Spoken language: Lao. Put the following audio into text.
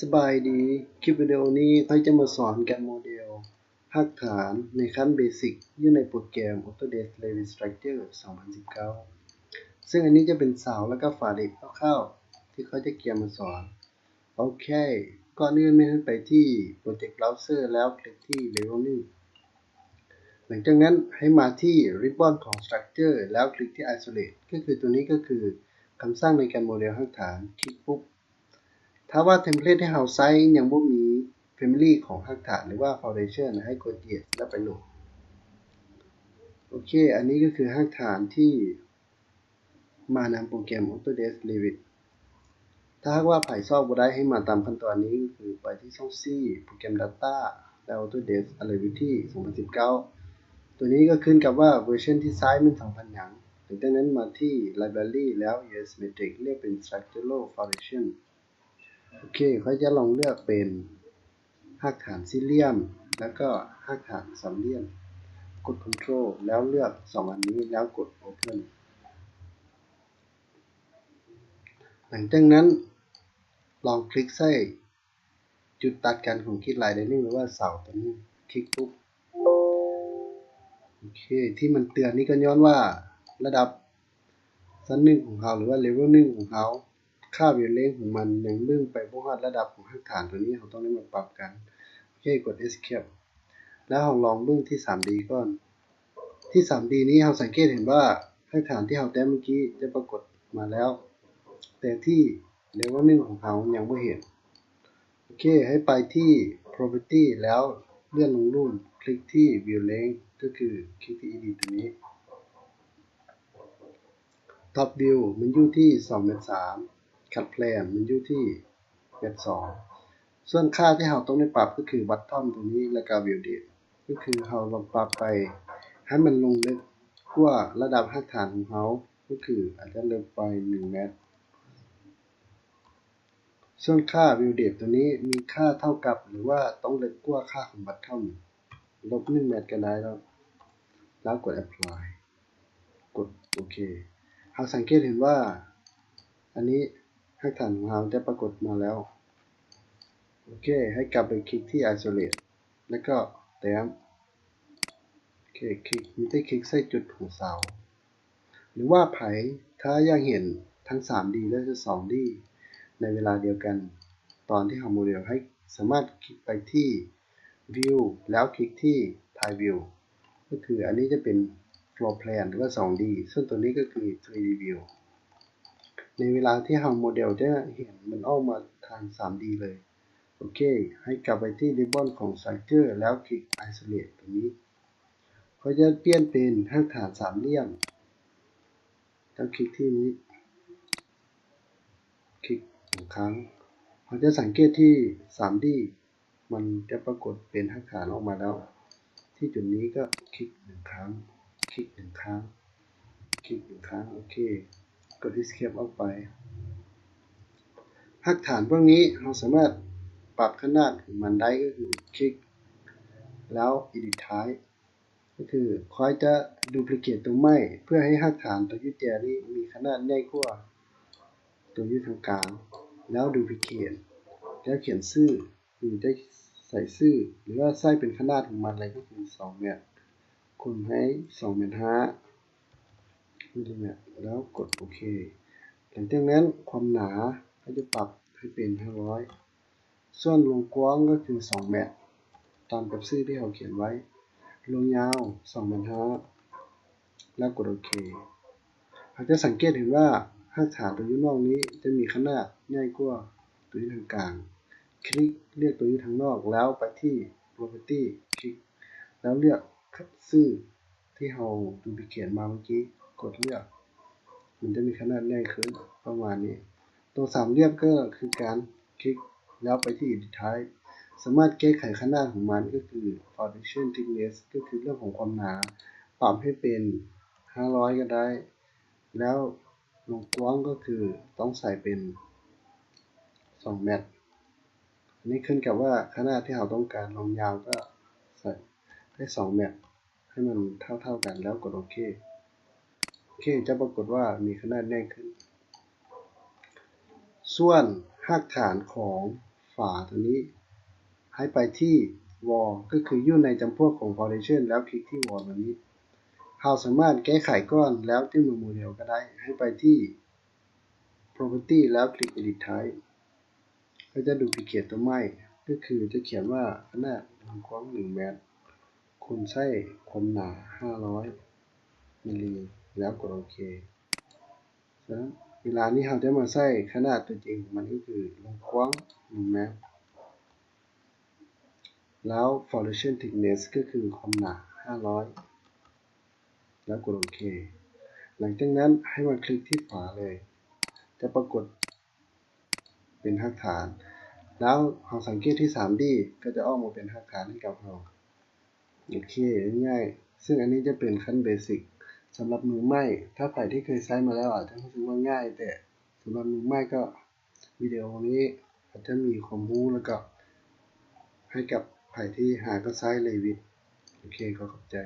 ສະບາຍດີ, ຄລິບວິດີໂອນີ້ຂ້ອຍຈະມາສອນການໂມເດວຮາກຖານໃນຂັ້ນເບສິກຢູ່ໃນໂປຣແກຣມ Autodesk Revit Structure ສອງພັນສິບເກົ້າ ເຊິ່ງອັນນີ້ຈະເປັນເສົາ ແລະກໍຝາເຫຼັກຄ່າວໆ ທີ່ຂ້ອຍຈະກຽມມາສອນ. ໂອເຄ, ກ່ອນອື່ນແມ່ນໃຫ້ໄປທີ່ Project Browser ແລ້ວຄລິກທີ່ Level ໜຶ່ງ. ຫຼັງຈາກນັ້ນໃຫ້ມາທີ່ Ribbon ຂອງ Structure ແລ້ວຄລິກທີ່ Isolate ກໍຄືຕົວນີ້ກໍຄືຄຳສັ່ງໃນການໂມເດວຮາກຖານ. ຄລິກປຸບ, ຖ້າວ່າເທັມເພລດທີ່ເຮົາໃຊ້ຍັງບໍ່ມີ Family ຂອງຮາກຖານ ຫຼືວ່າ Foundation ໃຫ້ກົດ Yes ແລ້ວໄປໂຫຼດ. ໂອເຄ, ອັນນີ້ກໍຄືຮາກຖານທີ່ ມານຳໂປຣແກຣມ Autodesk Revit. ຖ້າຫາກວ່າໃຜຊອກບໍ່ໄດ້ ໃຫ້ມາຕາມຂັ້ນຕອນນີ້ ກໍຄືໄປທີ່ຊ່ອງສີ່ ໂປຣແກຣມ Data ແລະ Autodesk Revit ສອງພັນສິບເກົ້າ. ຕົວນີ້ກໍຂຶ້ນກັບວ່າເວີຊັນທີ່ໃຊ້ແມ່ນສອງພັນຫຍັງ. ຫຼັງຈາກນັ້ນມາທີ່ Library ແລ້ວ Yes Matrix ເລືອກເປັນ Structural Foundation. ໂອເຄ, ຂ້ອຍຈະລອງເລືອກເປັນຮາກຖານສີ່ຫຼ່ຽມ ແລ້ວກໍຮາກຖານສາມຫຼ່ຽມ. ກົດ Control ແລ້ວເລືອກສອງອັນນີ້ ແລ້ວກົດ Open. ຫຼັງຈາກນັ້ນລອງຄລິກໃສ່ຈຸດຕັດກັນຂອງ Grid Line ໄດ້ໜຶ່ງ ຫຼືວ່າເສົາຕົວນີ້. ຄລິກປຸບ, ໂອເຄ, ທີ່ມັນເຕືອນນີ້ກໍຍ້ອນວ່າລະດັບຊັ້ນໜຶ່ງຂອງເຮົາ ຫຼືວ່າ Level ໜຶ່ງຂອງເຮົາ ຄ່າ View Length ຂອງມັນຍັງເບິ່ງໄປບໍ່ຮອດລະດັບຂອງຮາກຖານຕົວນີ້, ເຮົາຕ້ອງໄດ້ມາປັບກັນ. ໂອເຄ, ກົດ Escape ແລ້ວເຮົາລອງເບິ່ງທີ່ສາມດີກ່ອນ. ທີ່ສາມດີນີ້ເຮົາສັງເກດເຫັນວ່າຮາກຖານທີ່ເຮົາແຕ້ມເມື່ອກີ້ຈະປາກົດມາແລ້ວ, ແຕ່ທີ່ Level ໜຶ່ງຂອງເຮົາຍັງບໍ່ເຫັນ. ໂອເຄ, ໃຫ້ໄປທີ່ Property ແລ້ວເລື່ອນລົງລຸ່ມ, ຄລິກທີ່ View Length ກໍຄືຄລິກທີ່ Edit ຕົວນີ້. Top View ມັນຢູ່ທີ່ສອງແມັດສາມ, Cut Plane ມັນຢູ່ທີ່ແມັດສອງ. ສ່ວນຄ່າທີ່ເຮົາຕ້ອງໄດ້ປັບກໍຄື Bottom ຕົວນີ້ ແລ້ວກໍ View Depth ກໍຄືເຮົາລອງປັບໄປໃຫ້ມັນລົງເລິກກວ່າລະດັບຮາກຖານຂອງເຮົາ, ກໍຄືອາດຈະເລິກໄປໜຶ່ງແມັດ. ສ່ວນຄ່າ View Depth ຕົວນີ້ມີຄ່າເທົ່າກັບ ຫຼືວ່າຕ້ອງເລິກກວ່າຄ່າຂອງ Bottom ລົບໜຶ່ງແມັດກໍໄດ້ແລ້ວ, ແລ້ວກົດ Apply ກົດໂອເຄ. ເຮົາສັງເກດເຫັນວ່າອັນນີ້ຮາກຖານຂອງເຮົາຈະປາກົດມາແລ້ວ. ໂອເຄ, ໃຫ້ກັບໄປຄລິກທີ່ Isolate ແລ້ວກໍແຕ້ມ. ໂອເຄ, ຄລິກ, ມີແຕ່ຄລິກໃສ່ຈຸດຂອງເສົາ. ຫຼືວ່າໃຜຖ້າຢາກເຫັນທັງສາມດີ ແລະ ສອງດີ ໃນເວລາດຽວກັນ ຕອນທີ່ເຮົາໂມເດວ, ໃຫ້ສາມາດຄລິກໄປທີ່ View ແລ້ວຄລິກທີ່ Type View ກໍຄືອັນນີ້ຈະເປັນ Floor Plan ຫຼືວ່າ ສອງດີ, ສ່ວນຕົວນີ້ກໍຄື Three D View. ໃນເວລາທີ່ເຮົາໂມເດວຈະເຫັນມັນອອກມາທາງ ສາມດີ ເລີຍ. ໂອເຄ, ໃຫ້ກັບໄປທີ່ Ribbon ຂອງ Structure ແລ້ວຄລິກ Isolate ຕົວນີ້. ຂ້ອຍຈະປ່ຽນເປັນຮາກຖານສາມຫຼ່ຽມ, ແລ້ວຄລິກທີ່ນີ້, ຄລິກໜຶ່ງຄັ້ງ. ເຮົາຈະສັງເກດທີ່ ສາມດີ ມັນຈະປາກົດເປັນຮາກຖານອອກມາແລ້ວ. ທີ່ຈຸດນີ້ກໍຄລິກໜຶ່ງຄັ້ງ, ຄລິກໜຶ່ງຄັ້ງ, ຄລິກໜຶ່ງຄັ້ງ. ໂອເຄ, ກົດ Escape ອອກໄປ. ຮາກຖານພວກນີ້ເຮົາສາມາດປັບຂະໜາດຂອງມັນໄດ້, ກໍຄືຄລິກ ແລ້ວ Edit Type ກໍຄືຂ້ອຍຈະ Duplicate ຕົວໃໝ່ ເພື່ອໃຫ້ຮາກຖານຕົວຢູ່ແຈນີ້ມີຂະໜາດໃຫຍ່ກວ່າຕົວຢູ່ທາງກາງ, ແລ້ວ Duplicate ແລ້ວຂຽນຊື່ ຫຼືຈະໃສ່ຊື່ ຫຼືວ່າໃສ່ເປັນຂະໜາດຂອງມັນເລີຍ ກໍຄືສອງແມັດ ຄູນໃຫ້ສອງແມັດຫ້າມິລລີແມັດ ແລ້ວກົດໂອເຄ. ຫຼັງຈາກນັ້ນຄວາມໜາເຮົາຈະປັບໃຫ້ເປັນຫ້າຮ້ອຍ, ສ່ວນລວງກວ້າງກໍຄືສອງແມັດ ຕາມກັບຊື່ທີ່ເຮົາຂຽນໄວ້, ລວງຍາວສອງແມັດຫ້າ ແລ້ວກົດໂອເຄ. ເຮົາຈະສັງເກດເຫັນວ່າຮາກຖານຕົວຢູ່ນອກນີ້ຈະມີຂະໜາດໃຫຍ່ກວ່າຕົວຢູ່ທາງກາງ. ຄລິກເລືອກຕົວຢູ່ທາງນອກ ແລ້ວໄປທີ່ Property ຄລິກ ແລ້ວເລືອກຊື່ທີ່ເຮົາ Duplicate ມາເມື່ອກີ້, ກົດເລືອກ, ມັນຈະມີຂະໜາດໃຫຍ່ຂຶ້ນປະມານນີ້. ຕົວສາມຫຼ່ຽມກໍຄືກັນ, ຄລິກແລ້ວໄປທີ່ Edit Type ສາມາດແກ້ໄຂຂະໜາດຂອງມັນ ກໍຄື Foundation Thickness ກໍຄືເລື່ອງຂອງຄວາມໜາ, ປັບໃຫ້ເປັນຫ້າຮ້ອຍກໍໄດ້. ແລ້ວລວງກວ້າງກໍຄືຕ້ອງໃສ່ເປັນສອງແມັດ. ອັນນີ້ຂຶ້ນກັບວ່າຂະໜາດທີ່ເຮົາຕ້ອງການ, ລວງຍາວກໍໃສ່ໄດ້ສອງແມັດ ໃຫ້ມັນເທົ່າໆກັນ ແລ້ວກົດໂອເຄ. ໂອເຄ, ຈະປາກົດວ່າມີຂະໜາດໃຫຍ່ຂຶ້ນ. ສ່ວນຮາກຖານຂອງ ຝາຕົວນີ້ ໃຫ້ໄປທີ່ Wall ກໍຄືຢູ່ໃນຈຳພວກຂອງ Foundation ແລ້ວຄລິກທີ່ Wall ຕົວນີ້. ເຮົາສາມາດແກ້ໄຂກ່ອນແລ້ວຈຶ່ງມາໂມເດວກໍໄດ້. ໃຫ້ໄປທີ່ Property ແລ້ວຄລິກ Edit Type ກໍຈະ Duplicate ຕົວໃໝ່ ກໍຄືຈະຂຽນວ່າຂະໜາດຄວາມກວ້າງໜຶ່ງແມັດ ຄູນໃຊ້ຄວາມໜາຫ້າຮ້ອຍມິລລີ ແລ້ວກົດໂອເຄ. ສະນັ້ນເວລານີ້ເຮົາຈະມາໃສ່ຂະໜາດຕົວຈິງຂອງມັນ ກໍຄືລວງກວ້າງໜຶ່ງແມັດ ແລ້ວ Foundation Thickness ກໍຄືຄວາມໜາຫ້າຮ້ອຍ ແລ້ວກົດໂອເຄ. ຫຼັງຈາກນັ້ນໃຫ້ມາຄລິກທີ່ຝາເລີຍ ຈະປາກົດເປັນຮາກຖານ ແລ້ວເຮົາສັງເກດທີ່ ສາມດີ ກໍຈະອອກມາເປັນຮາກຖານໃຫ້ກັບເຮົາ. ໂອເຄ ງ່າຍໆ ເຊິ່ງອັນນີ້ຈະເປັນຂັ້ນເບສິກສຳລັບມືໃໝ່. ຖ້າໃຜທີ່ເຄີຍໃຊ້ມາແລ້ວອາດຈະຮູ້ສຶກວ່າງ່າຍ, ແຕ່ສຳລັບມືໃໝ່ກໍ ວິດີໂອນີ້ອາດຈະມີຄວາມຮູ້ ແລ້ວກໍໃຫ້ກັບໃຜທີ່ຫາກໍໃຊ້ Revit. ໂອເຄ ຂໍຂອບໃຈ.